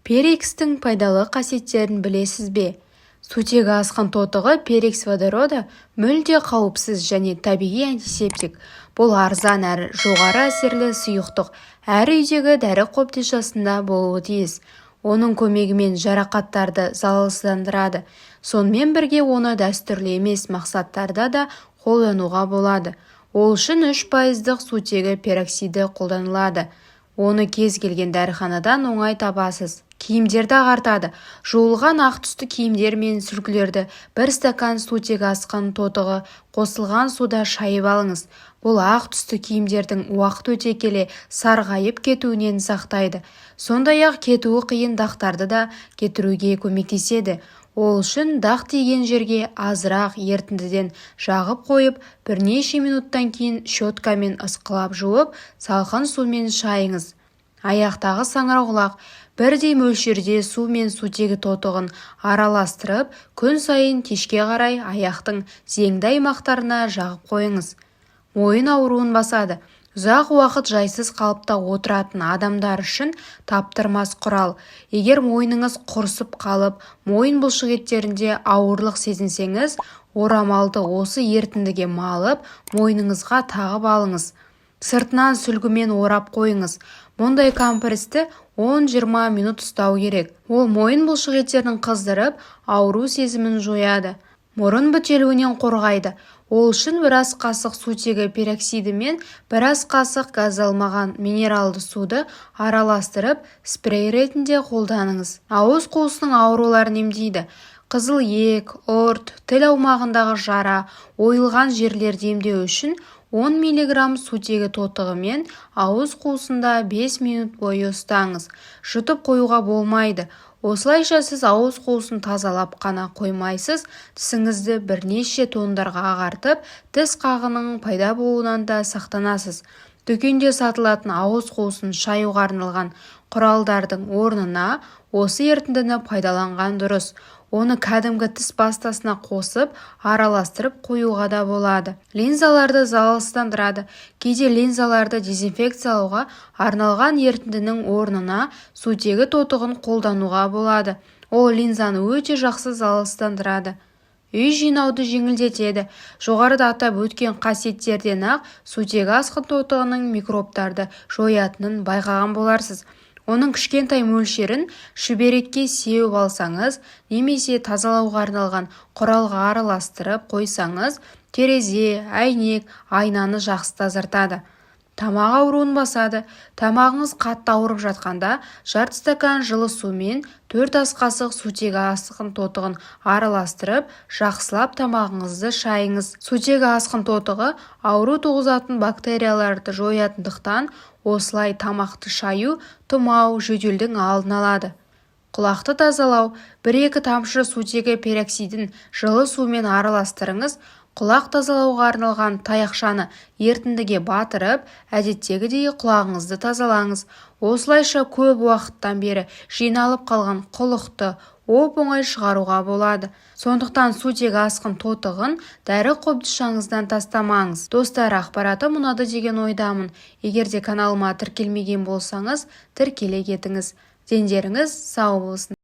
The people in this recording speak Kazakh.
Перекистің пайдалы қасиеттерін білесіз бе? Сутегі асқын тотығы перекись водорода мүлде қауіпсіз және табиғи антисептик. Бұл арзан әрі жоғары әсерлі сұйықтық әр үйдегі дәрі қобдишасында болуы тиіс. Оның көмегімен жарақаттарды залалсыздандырады. Сонымен бірге оны дәстүрлі емес мақсаттарда да қолдануға болады. Ол үшін 3 пайыздық сутегі пероксиді қолданылады. Оны кез келген дәріханадан оңай табасыз. Киімдерді ағартады. Жуылған ақ түсті киімдер мен сүлгілерді бір стакан сутегі асқын тотығы қосылған суда шайып алыңыз. Бұл ақ түсті киімдердің уақыт өте келе сарғайып кетуінен сақтайды. Сондай-ақ кетуі қиын дақтарды да кетіруге көмектеседі. Ол үшін дақ тиген жерге азырақ ерітіндіден жағып қойып, бірнеше минуттан кейін щеткамен ысқылап жуып, салқын сумен шайыңыз. Аяқтағы саңырауқұлақ: бірдей мөлшерде су мен сутегі тотығын араластырып, күн сайын кешке қарай аяқтың зеңді аймақтарына жағып қойыңыз. Мойын ауруын басады. Ұзақ уақыт жайсыз қалыпта отыратын адамдар үшін таптырмас құрал. Егер мойныңыз құрысып қалып, мойын бұлшықеттерінде ауырлық сезінсеңіз, орамалды осы ерітіндіге малып, мойныңызға тағып алыңыз. Сыртынан сүлгімен орап қойыңыз. Мұндай компресті 10-20 минут ұстау керек. Ол мойын бұлшықеттерін қыздырып, ауру сезімін жояды. Мұрын бітелуінен қорғайды. Ол үшін бір ас қасық сутегі пероксиді мен бір ас қасық газдалмаған минералды суды араластырып, спрей ретінде қолданыңыз. Ауыз қуысының ауруларын емдейді. Қызыл иек, ұрт, тіл аумағындағы жара, ойылған жерлерді емдеу үшін 10 мг сутегі тотығымен ауыз қуысында 5 минут бойы ұстаңыз. Жұтып қоюға болмайды. Осылайша сіз ауыз қуысын тазалап қана қоймайсыз, тісіңізді бірнеше тондарға ағартып, тіс қағының пайда болуынан да сақтанасыз. Дүкенде сатылатын ауыз қуысын шаюға арналған құралдардың орнына осы ерітіндіні пайдаланған дұрыс. Оны кәдімгі тіс пастасына қосып, араластырып қоюға да болады. Линзаларды залалсыздандырады. Кейде линзаларды дезинфекциялауға арналған ерітіндінің орнына сутегі тотығын қолдануға болады. Ол линзаны өте жақсы залалсыздандырады. Үй жинауды жеңілдетеді. Жоғарыда атап өткен қасиеттерден-ақ сутегі асқын тотығының микробтарды жоятынын байқаған боларсыз. Оның кішкентай мөлшерін шүберекке сеуіп алсаңыз немесе тазалауға арналған құралға араластырып қойсаңыз, терезе, әйнек, айнаны жақсы тазартады. Тамақ ауруын басады. Тамағыңыз қатты ауырып жатқанда, жарты стакан жылы сумен 4 ас қасық сутегі асқын тотығын араластырып, жақсылап тамағыңызды шайыңыз. Сутегі асқын тотығы ауру туғызатын бактерияларды жоятындықтан, осылай тамақты шаю тұмау, жөтелдің алдын алады. Құлақты тазалау: бір-екі тамшы сутегі пероксидін жылы сумен араластырыңыз. Құлақ тазалауға арналған таяқшаны ерітіндіге батырып, әдеттегідей құлағыңызды тазалаңыз. Осылайша көп уақыттан бері жиналып қалған құлықты оп-оңай шығаруға болады. Сондықтан сутегі асқын тотығын дәрі қобдишаңыздан тастамаңыз. Достар, ақпаратым ұнады деген ойдамын. Егер де каналыма тіркелмеген болсаңыз, тіркеле кетіңіз. Дендеріңіз сау болсын.